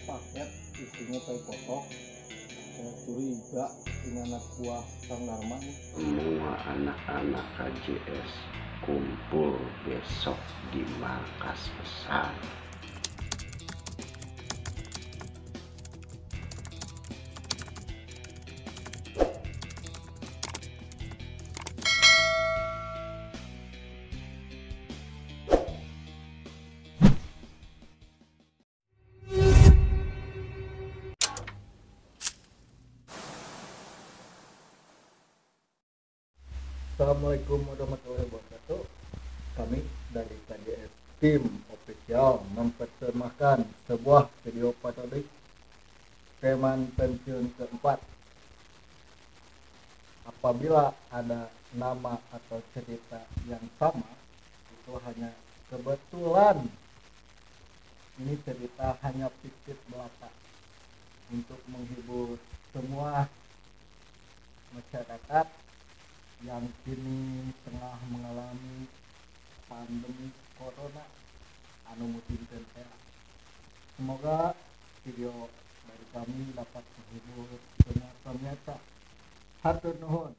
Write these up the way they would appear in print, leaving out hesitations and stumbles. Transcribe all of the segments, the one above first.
paket isinya tai kotok. Saya curiga ini anak buah Kang Darman. Semua anak-anak KJS kumpul besok di markas besar. Assalamualaikum warahmatullahi wabarakatuh. Kami dari KJS Team Official mempersembahkan sebuah video parodi preman pensiun keempat. Apabila ada nama atau cerita yang sama, itu hanya kebetulan. Ini cerita hanya fiktif belaka untuk menghibur semua masyarakat yang kini tengah mengalami pandemi corona anu mutinten teh. Semoga video dari kami dapat menghibur semua pemirsa. Hatur nuhun.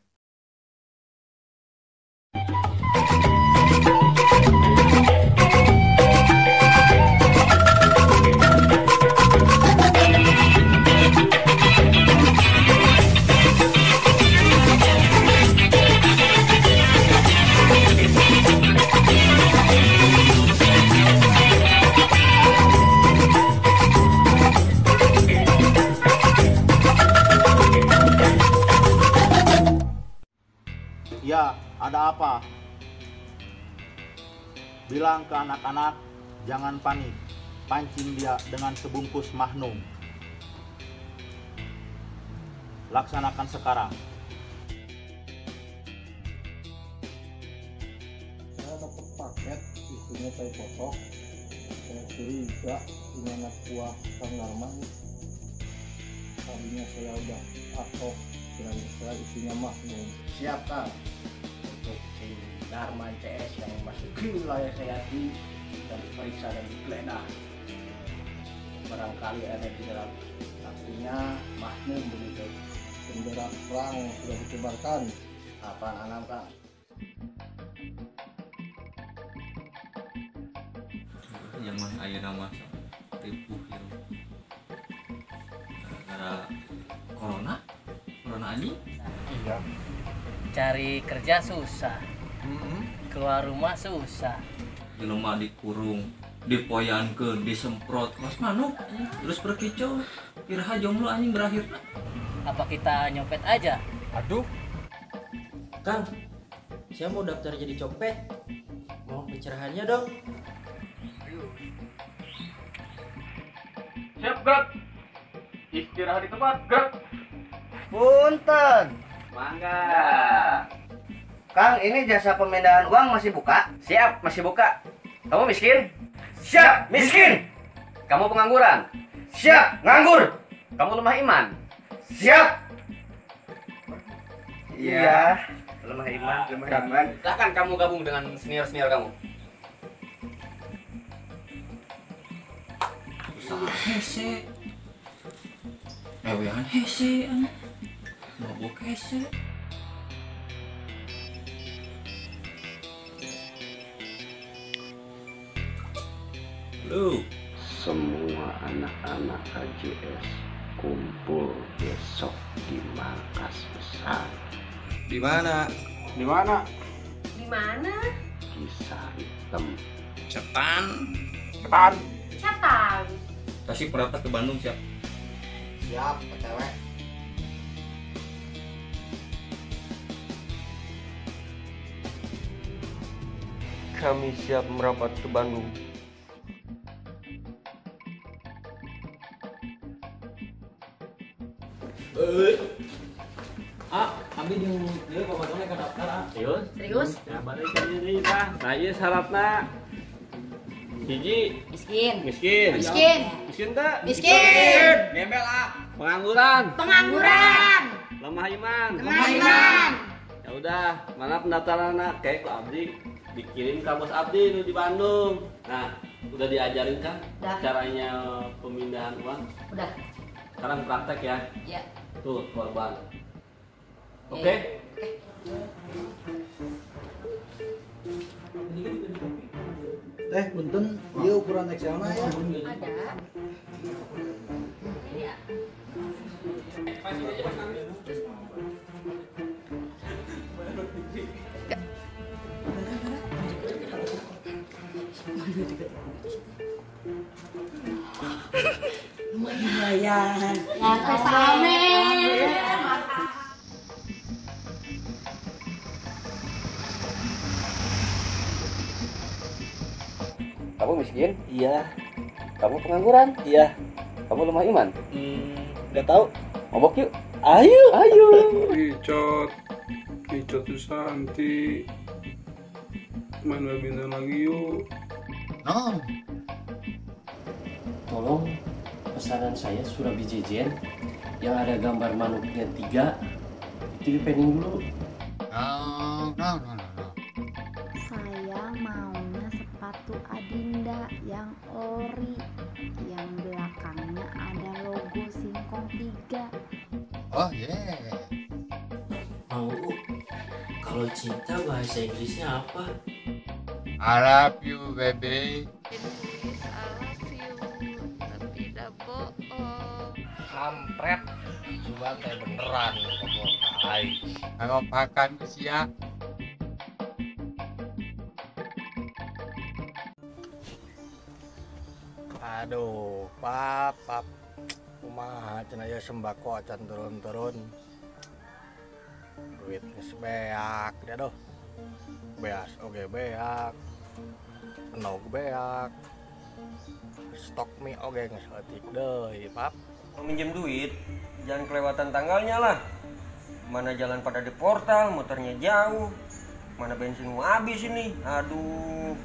Ya, ada apa? Bilang ke anak-anak, jangan panik. Pancing dia dengan sebungkus magnum. Laksanakan sekarang. Saya dapat paket isinya tai kotok. Saya curiga ini anak buah Kang Darman. Tadinya saya udah atok, kirain saya isinya magnum. Siap, Kang. Untuk si Darman CS yang memasuki wilayah Sayati dan diperiksa dan digeledah. Barangkali ada di dalam artinya magnum begitu. Bendera perang sudah dikibarkan. Apa nanam, Kang? Zaman ayeuna mah ripuh ya. Gara-gara corona, corona anjing. Iya. Cari kerja susah, keluar rumah susah. Jelema dikurung, dipoyankeun, disemprot, mas manuk, terus berkicau, iraha jomblo anjing berakhir. Apa kita nyopet aja? Aduh. Kang, saya mau daftar jadi copet. Mau pencerahannya dong. Siap gerak. Istirahat di tempat gerak. Punten. Mangga. Kang, ini jasa pemindahan uang masih buka? Siap, masih buka. Kamu miskin? Siap, miskin. Kamu pengangguran? Siap, nganggur. Kamu lemah iman? Siap. Iya, lemah iman, lemah iman. Silahkan kamu gabung dengan senior-senior kamu. Usaha hese. Ewean hese. Mabuk hese. Lu. Semua anak-anak KJS kumpul besok di markas besar. Di mana? Di mana? Di mana? Di Saritem. Cetan. Cetan. Cetan. Tasik merapat ke Bandung siap. Siap, PTW. Kami siap merapat ke Bandung. Ambil yang dia kok batangnya ke daftar ah. Serius? Serius? Ya balik ke diri tah. Nah ieu syaratna. Hiji miskin. Miskin. Miskin. Miskin teh? Miskin. Gembel ah. Pengangguran. Pengangguran. Lemah iman. Lemah iman. Ya udah, mana pendaftaranna? Kayak ku abdi dikirim ka bos abdi nu di Bandung. Nah, Udah diajarin kan? Udah. Caranya pemindahan uang? Udah. Sekarang praktek ya? Iya. Tuh, korban. Oke? Oke. Punten, ieu ukuran XL na ya? Ada. Ini ya. Lumayan. Kamu miskin? Iya. Kamu pengangguran? Iya. Kamu lemah iman? Nggak tahu. Mabok yuk. Ayo, ayo. Icot, Icot Susanti. Main badminton lagi yuk. No. Tolong pesanan saya Surabi Jejen yang ada gambar manuknya 3 itu di pending dulu. No, no, no, no. Saya maunya sepatu Adinda yang ori, yang belakangnya ada logo singkong 3. Oh yeah. Mau kalau cinta bahasa Inggrisnya apa? I love you, baby. Inggris I love you, tapi tidak bohong. Kampret, sugan teh beneran ngomong aing. Ngopakan usia. Aduh, pap, pap. Kumaha cenah ieu sembako acan turun-turun. Duit geus beak dia doh. Beas oge beak. Enog beak. Stok mie oge geus leutik deui, pap. Mau minjem duit, jangan kelewatan tanggalnya lah. Mana jalan pada di portal, motornya jauh. Mana bensin mau habis ini. Aduh.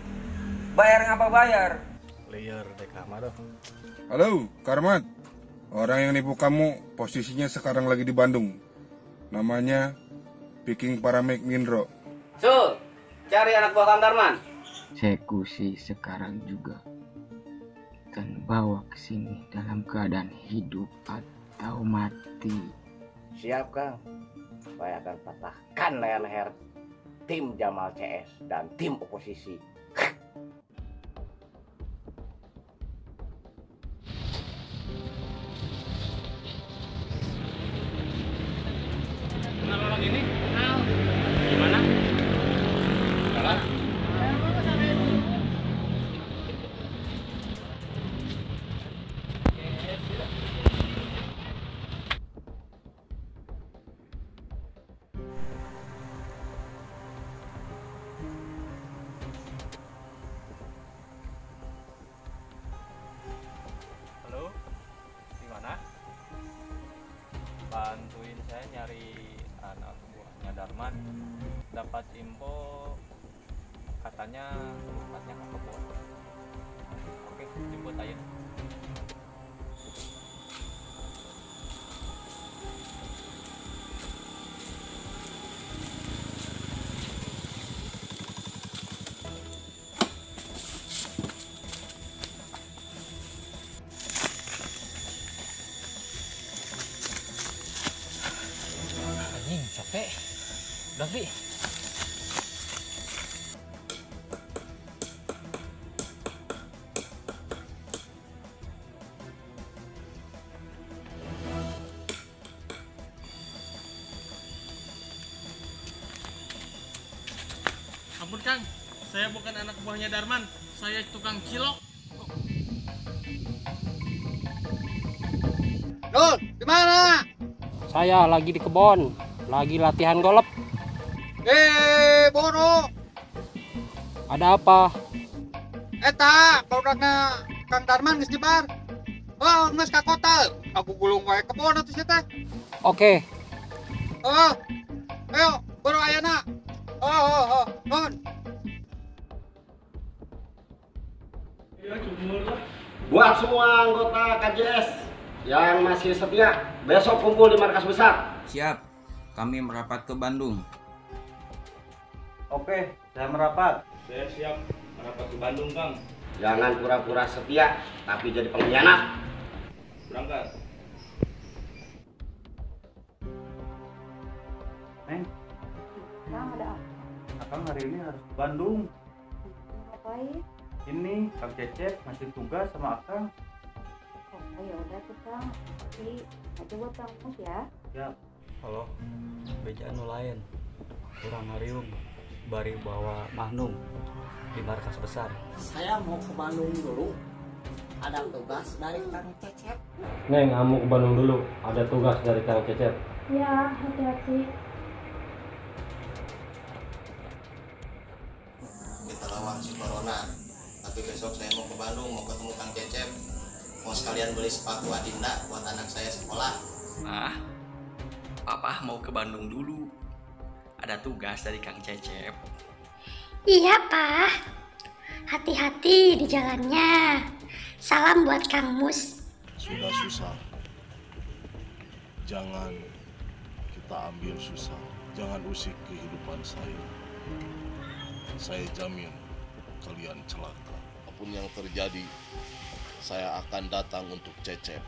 Bayar ngapa bayar? Liar deh kamar. Halo, Karmat. Orang yang nipu kamu posisinya sekarang lagi di Bandung. Namanya Viking Paramek Mindro. Sul, cari anak buah Kang Darman. Eksekusi sekarang juga dan bawa ke sini dalam keadaan hidup atau mati. Siap, Kang. Saya akan patahkan leher-leher tim Jamal CS dan tim oposisi. Kenal orang ini? Kenal. Gimana? Salah? Halo, di mana? Bantuin saya nyari anak buahnya Darman. Dapat info katanya tempatnya ke kebun. Oke, jemput aja. Anjing, capek. Udah, Bi. Ampun Kang, saya bukan anak buahnya Darman, saya tukang cilok. Dul, di mana? Saya lagi di kebun, lagi latihan golf. Boro. Ada apa? Eta, produknya Kang Darman geus nyebar. Oh, geus ka kota. Aku gulung wae kebon atuh sia teh. Oke. Oh. Ayo, boro ayana. Oh, non. Buat semua anggota KJS yang masih setia, besok kumpul di markas besar. Siap, kami merapat ke Bandung. Oke, saya merapat. Saya siap merapat ke Bandung, Kang. Jangan pura-pura setia, tapi jadi pengkhianat. Berangkat. Neng. Kang, ada apa? Akang hari ini harus ke Bandung. Ngapain? Ini Kang Cecep ngasih tugas sama Akang. Oh ya udah tuh Kang, tapi aja buat Kang Mus ya. Ya. Halo, beja anu lain. Urang ngariung bari bawa Mahnum di markas besar. Saya mau ke Bandung dulu. Ada tugas dari Kang Cecep. Neng, kamu ke Bandung dulu. Ada tugas dari Kang Cecep. Ya, hati-hati. Kita lawan si Corona. Tapi besok saya mau ke Bandung, mau ketemu Kang Cecep. Mau sekalian beli sepatu Adinda buat anak saya sekolah. Ah, Papa mau ke Bandung dulu. Ada tugas dari Kang Cecep. Iya, Pak. Hati-hati di jalannya. Salam buat Kang Mus. Sudah susah. Jangan kita ambil susah. Jangan usik kehidupan saya. Saya jamin kalian celaka. Apapun yang terjadi, saya akan datang untuk Cecep.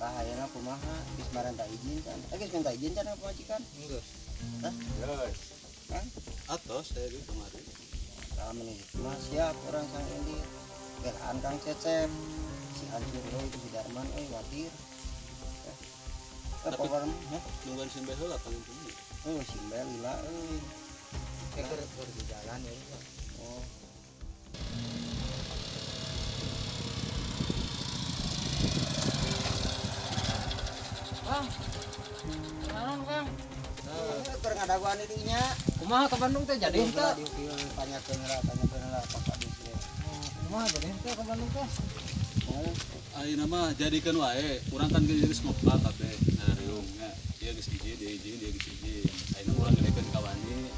Tah ayeuna kumaha? Geus maranta izin kan? Geus minta izin kan ka pamajikan? Geus. Hah? Geus. Kan? Atos saya di kemarin. Tah meni mah siap urang sang ini. Gelaan Kang Cecep. Si hancur euy si Darman euy watir. Tapi nungguan simbel heula paling tinggi. Oh, simbel lila euy. Keur di jalan ya. Oh. Kang, naon Kang? Keur ngadaguan dinya. Kumaha ke Bandung teh jadi henteu? Tanyakeun heula Pak Kadus ye. Kumaha jadi henteu ke Bandung teh? Oh, ayeuna mah jadikeun wae, urang kan geus ngobrol kabeh. Nah, riung nya. Ieu geus izin, dia izin, dia geus izin. Ayeuna urang gedekeun ka wani.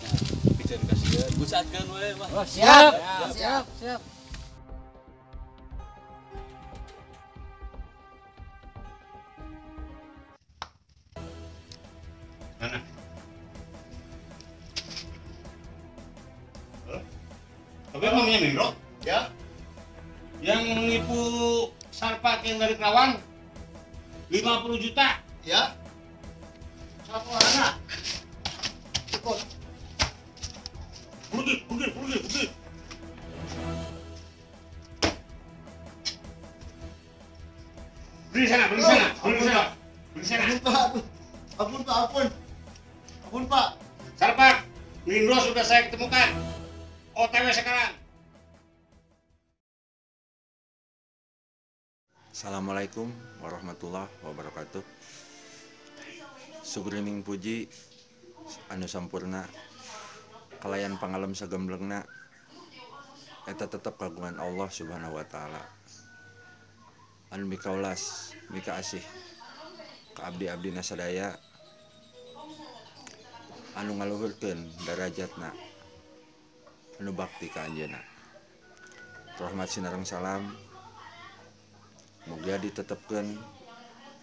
Nya, piceun ka sieun, gusatkeun we mah. Oh, siap. Siap, siap. Mana? Tapi emangnya Mindro? Ya. Yang menipu Sarpak yang dari Kerawang 50 juta. Ya. Satu anak. Ikut. Pergi, pergi, pergi, pergi. Beli sana, beli sana, beli sana. Beli sana. Ampun, Pak. Ampun, Pak, ampun. Ampun, Pak. Sarpak, Mindro sudah saya ketemukan. OTW sekarang. Assalamualaikum warahmatullahi wabarakatuh. Sugrining puji anu sampurna kalayan pangalem sagemblengna eta tetep kagungan Allah Subhanahu wa taala. Anu mikaulas mika asih ka abdi-abdina sadaya anu ngaluhurkeun darajatna anu bakti ka anjeunna. Rahmat sinareng salam mugia ditetepkeun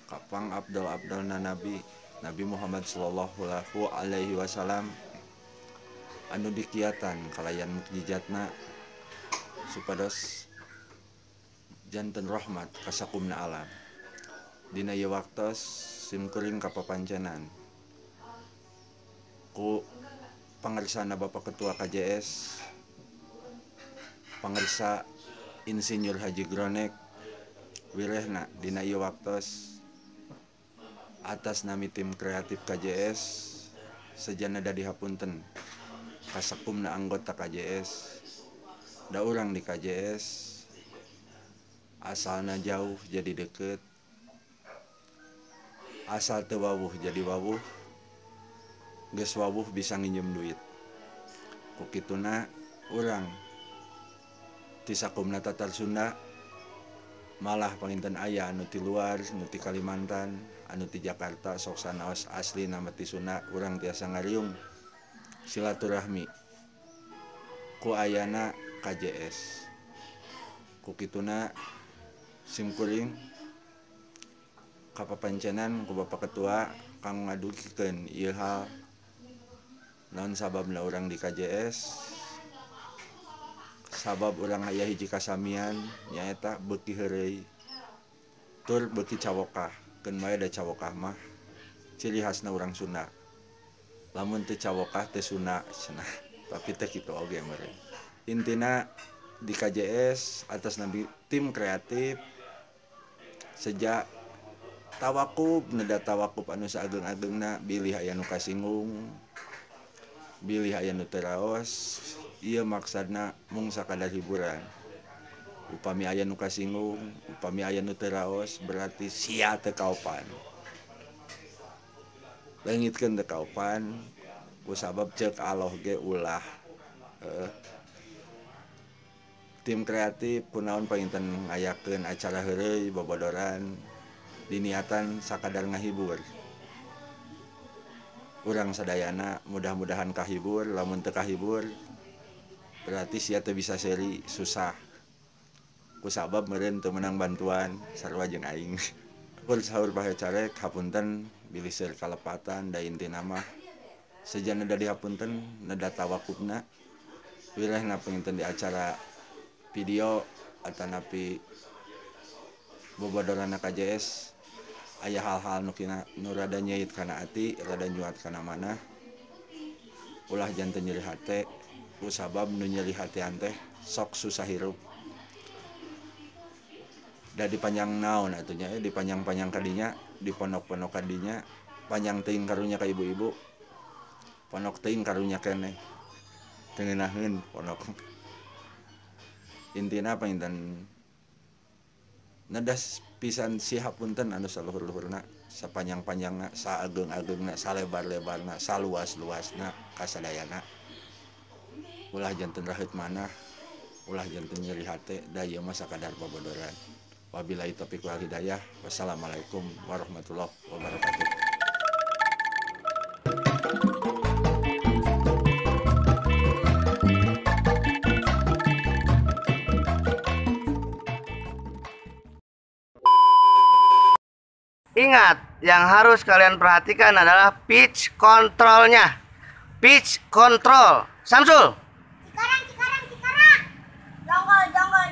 ka pang abdal-abdalna Nabi Nabi Muhammad sallallahu alaihi wasallam anu dikiatan kalayan mukjizatna supados janten rahmat ka sakumna alam. Dina ieu waktos simkuring kapapancenan ku pangersana Bapak Ketua KJS, pangersa Insinyur Haji Gronek wirehna dina ieu waktos atas nami tim kreatif KJS sejana dadi hapunten kasakumna anggota KJS da urang di KJS asalna jauh jadi deket, asal teu wawuh jadi wawuh, geus wawuh bisa nginjem duit. Ku kituna urang ti sakumna Tatar Sunda malah panginten aya anu ti luar, anu ti Kalimantan, anu ti Jakarta sok sanaos asli nama ti Sunda urang tiasa ngariung silaturahmi ku ayana KJS. Ku kituna simkuring kapapancenan ku Bapak Ketua kang ngadugikeun ieu hal naon sababna urang di KJS. Sabab urang aya hiji kasamian nyaeta beuki heureuy tur beuki cawokah. Keun bae da cawokah mah ciri khasna urang Sunda. Lamun teu cawokah teu Sunda cenah, tapi teh kitu oge meureun. Intina di KJS atas nabi tim kreatif sejak tawakub neda tawakub anu saageng-agengna bilih aya nu kasinggung, bilih aya nu teu raos, ieu maksadna mung sakadar hiburan. Upami aya nu kasinggung, upami aya nu teu raos berarti sia teu kaopan. Leungitkeun teu kaopan kusabab ceuk Allah ge ulah. Tim kreatif kunaon panginten ngayakeun acara heureuy bobodoran diniatan sakadar ngahibur. Urang sadayana mudah-mudahan kahibur, lamun teu kahibur berarti sia teu bisa seuri susah. Kusabab meureun teu meunang bantuan sarua jeung aing. Pur sahur pahe carek hapunten bilih seueur kalepatan da intina mah sejana da dihapunten neda tawakubna wirehna panginten di acara video atanapi bobodoranna KJS aya hal-hal nu kina nu rada nyait kana ati, rada nyuat kana manah. Ulah janten nyeri hate, kusabab nu nyeri hatean teh sok susah hirup. Da dipanjang naon atuh nya, dipanjang-panjang kadinya, diponok-ponok kadinya, panjang teuing karunya ka ibu-ibu. Ponok teuing karunya keneh. Teu ngeunaheun ponok. Intina panginten nedas pisan si hapunten anu saluhur-luhurna, sapanjang-panjangna, saageng-agengna, salebar-lebarna, saluas-luasna kasadayana. Ulah janten raheut manah, ulah janten nyeri hate, da ieu mah sakadar bobodoran. Wabillahi taufiq wal hidayah. Wassalamualaikum warahmatullahi wabarakatuh. Ingat, yang harus kalian perhatikan adalah pitch kontrolnya. Pitch control. Samsul. Cikarang, Cikarang, Cikarang. Jonggol, jonggol,